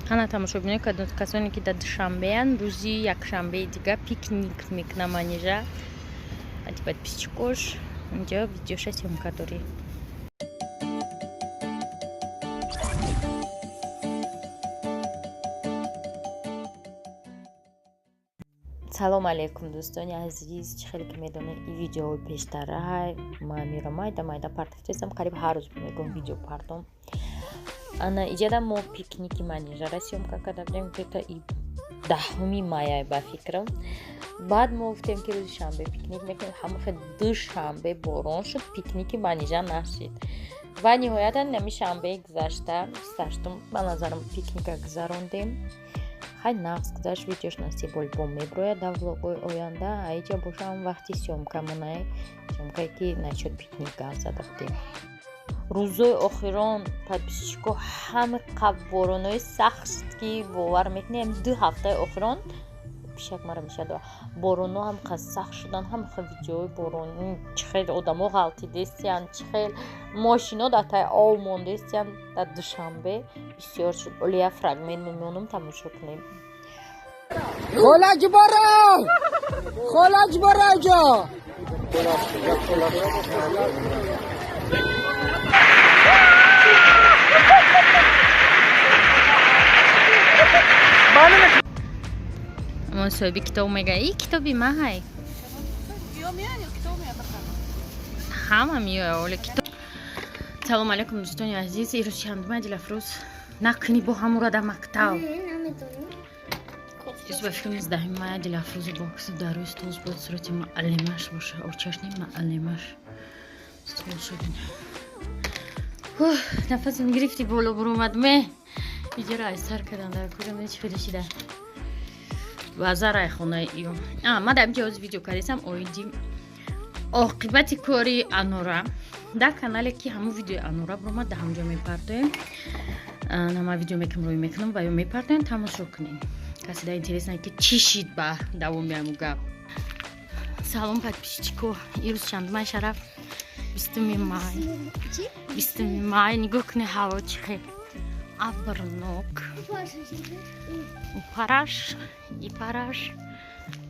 Ҳана тамошобинои, касоне ки дар Душанбеянд, рӯзи якшанбеи дига пикник мекунам Манижа. Ати подписчикош инҷо видеоша съёмка дорем. Салом алейкум, дӯстони азиз! Чӣ хеле ки медонед, ин видеои пештараҳай. Ман мира майда майда партофтесам, қариб ҳар рӯз мегӯм видео партом. Ана иҷада мо пикники Манижара съёмка карда будем, где-то и 10-уми маяй ба фикрам. Баъд мо гуфтем, ки рӯзи шанбе пикник мекунем. Ҳамахе душанбе борон шуд, пикники Манижа нашид. Ва ниҳоятан нами шанбеи гузашта, 28-ум, ба назарам, пикника гузарондем. Хай, нағз гузашт, видеош насиб бо меброяд дар влогҳои оянда. Аиҷа бошам вақти съёмкамонай, съёмкае ки насчёт пикник гап зада будем. Рӯзои охирон, подписчико, ҳами боронои сахт шуд, ки бовар мекунем, 2 ҳафтаи охирон пишак мара мешад. Бороно ҳам қад сахт шудан, ҳам видеои борони, чӣ хел одамо ғалтидестиянд, чӣ хел мошино дар таи ов мондестиянд, дар Душанбе бисёр шуд. Оли як фрагмент мемонам, тамошо кунем. Холаҷ барав! Холаҷ барав ҷо! Мо соҳиби китоб мега, и китоби маҳай ҳама меоя оле китоб. Салому алайкум, дӯстони азиз! Ирӯз чандума, Дилафрӯз? Накунӣ бо ҳамура дар мактаб. Ирӯз ба фикр 19-уми мая. Дилафрӯзи бокси дар рӯи стол бояд сурати муаллимаш боша, очашни муаллимаш стол шудин. Нафасам гирифти, боло буромад ме иҷара аз сар кардан дар курам чӣ хеле шида вазарай хонаи ё. Ма дар инҷа ҳозир видео кардесам оиди оқибати кори Анора дар канале, ки ҳамун видеои Анора буромад, дар ҳамҷо мепартоем. Нама видео мекунам, рӯй мекунам ва ё мепартоем, тамошо кунем. Касе да интересно, ки чӣ шид ба давоми ҳамун гап. Салом, подписчико! Ирӯз чандумай, Шараф? 20-уми май, 20-уми май. Нигоҳ кунед, ҳаво чӣ хел абрнок, параш и параш.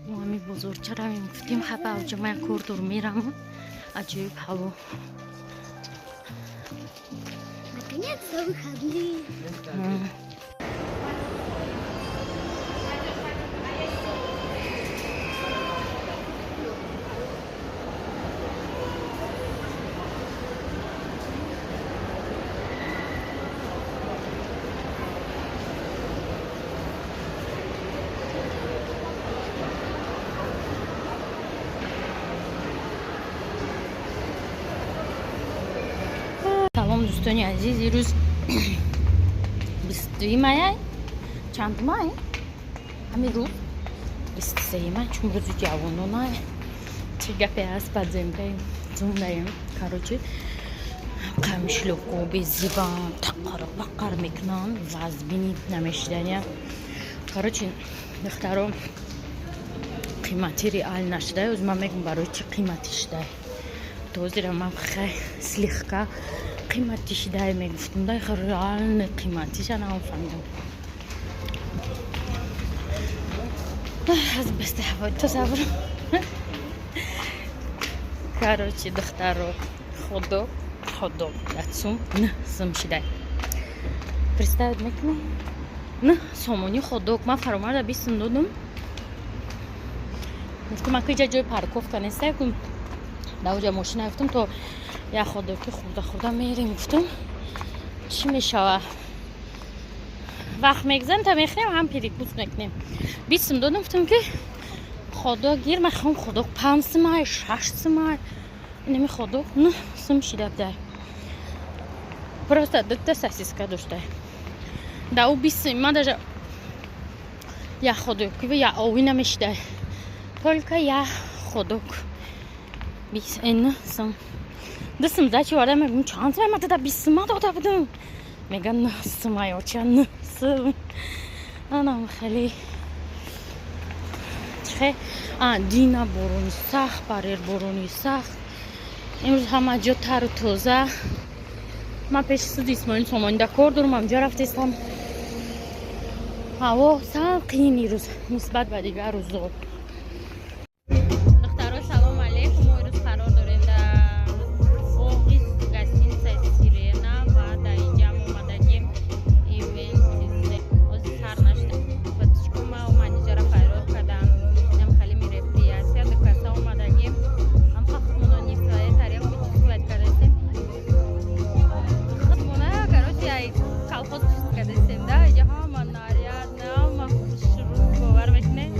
Мо ҳами бозорча равем, гуфтем, хаба ҷамая кор дор, мерам. Аҷоиб ҳаво. Наконец-то выходные. Салом, дӯстони азиз! Ирӯз 22-уи мая, чанд май? Ҳамин рӯз 23-и май, чун рӯзи ҷавононай. Чӣ гапе ҳаст, под землей зундаем. Короче, қамишлоку безибан таққар баққар мекунанд, вазбини намешидания. Короче, духтаро, қимати реал нашуда. Оз ман мегӯм, барои чӣ қиматӣ шудай. Тозира ман хай слегка қиматӣ шудай мегуфтам, дай реально қиматиша нафаҳмидам. Аз баста ҳавои тасаввур. Короче, духтаро, худо худо датсум 9 сум шидай. Представить мекунӣ? 9 сомони ходок. Ман фаромарда 20 сум додум, гуфтум, ака, иҷа ҷои парковка неста, дар оҷа мошина. Гуфтум, то як ходоки хурда хурда мерем, гуфтум, чӣ мешава, вақт мегзарем, та мехӯрем, ҳам перекус мекунем. 20 сум додум, гуфтум, ки ходок гир, ман хом ходок 5 сумай, 6 сумай, инами ходок 9 сум шида будай. Просто дута сосиска доштай да ӯ 20 сум. Ман даже як ходок я ови намешидай, только як ходок 9 сум. 2 сум зачи варда мегум, чанд сум? Ма дада 20 сума дода будум. Мега, 9 сум, ай оча, 9 сум. Анам хеле чихе а дина борони сахт, барер борони сахт. Имрӯз ҳама ҷо тару тоза. Ман пеши суди Исмоил Сомонида кор дорум, ҳамҷо рафтестам. Ҳаво салқин ирӯз нисбат ба дигар рӯзо. Духтаро, салом алейкум. Мо ирӯз қарор дорем дар боғи гостиницаи Сирена ва дар инҷа мо омадагим ивент. Ози сар нашуда. Подписчикома манижара файрод кардам. Инам хеле мероприятия, ду каса омадагим. Ҳамха худмоно не в своей тарелке чувствовать кардастем. Худмона, короче, ай колхоз чувствовать кардастем, да? Иҷа ҳама наряд, ҳама хушрӯ, бовар мекунед?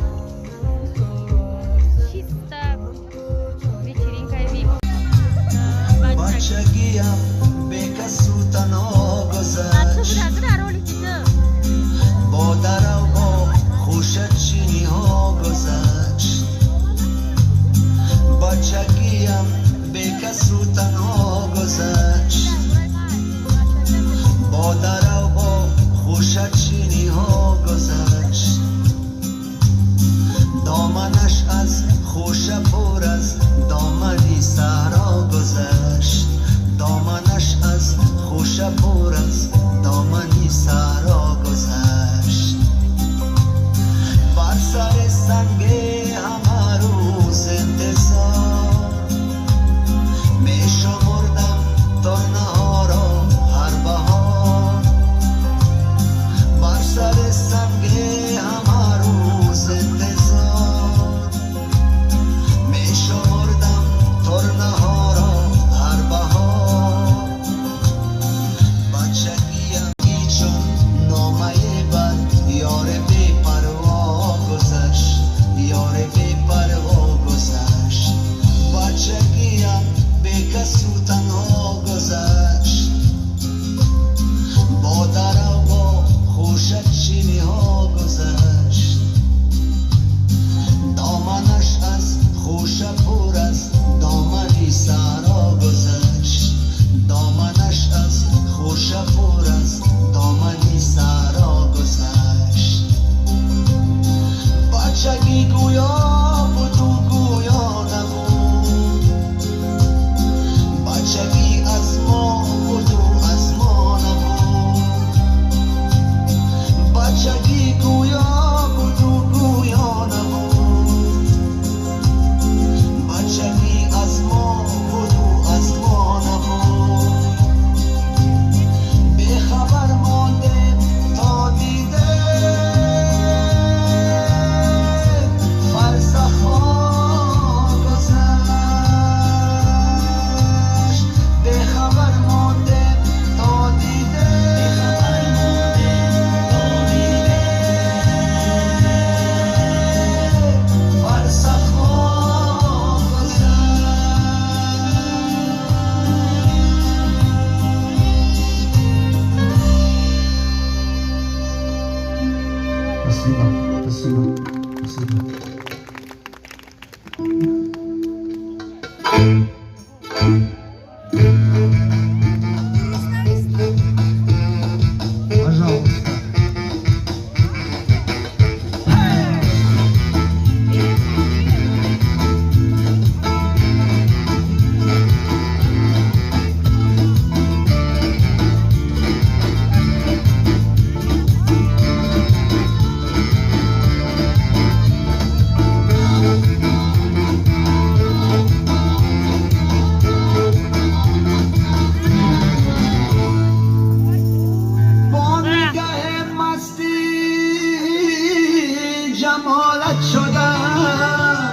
Чисто вечеринкаи вип. Бачагиям бекасу танҳо гузашт, бо дарав, бо хушачиниҳо гузашт. Бачагиям бекасу танҳо гузашт, бо дарав, бо хушачиниҳо гузашт. Доманаш аз хоша пур аз домани саҳро гузашт, доманаш аз хоша пур аз домани саҳро гузашт. Бар сари санге ҳама рӯз интизор мешумурдам торнаҳоро ҳар баҳор. Бар сари санге ҳама рӯз интизор мешумурдам торнаҳоро ҳар баҳор. Бачагиям чун номае бар ёри бепарво гузашт, ёри бепарво гузашт. Бачагиям бекасу танҳо гузашт, бо дарав, бо хушачиниҳо гузашт. Доманаш аз хоша пур аз домани саҳро гузашт, доманаш аз хоша пур аз домани саҳро гузашт. Бачагӣ гӯё буду гӯё набуд, бачагӣ аз мо буду аз мо набуд. Бачагӣ гӯё буду гӯё набуд, бачагӣ аз мо буду аз мо набуд. Бехабар мондем то дидем фарсахҳо гузашт, бехабар мондем то дидем фарсахҳо гузашт. Спасибо, спасибо, спасибо. Пожалуйста. Бо нигаҳи масти ҷамолат шудам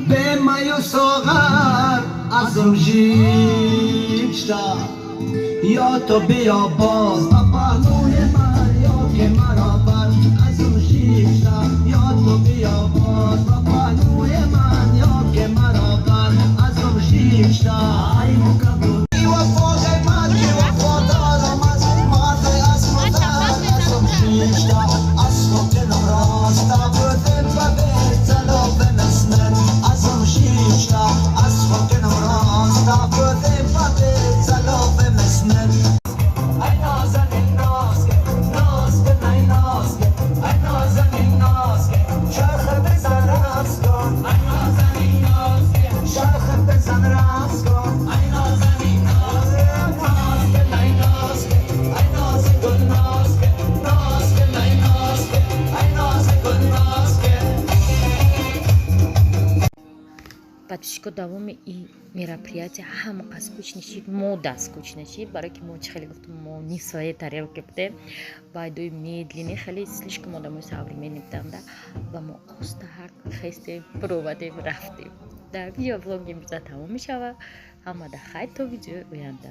бемаю соғар азм жишта. Ё ту биё боз ба паҳлӯи ман, ё ки маро бар азм шишта. Ё ту биё боз ба паҳлӯи ман, ё ки маро бар азм шишта. Ай мукаббар вафои марди вафодорам аз марди аз модар азм шишта. Аз дилам роста будем ба беталоб мисмет азм шишта. Аз дилам роста будем ба беталоб мисмет. Ай нозанин. Подписчико, давоми и мероприятие ҳама скучно шид, мода скучно шид, барое ки мо, чӣ хеле гуфтам, мо не в своей тарелке будем. Байдои медленный, хеле слишком одамои современный буданда ва мо остаҳак хестем, буровадем, рафтем. Дар видеоблоги имрӯза тамом мешавад. Ҳамада хайр, то видеои оянда.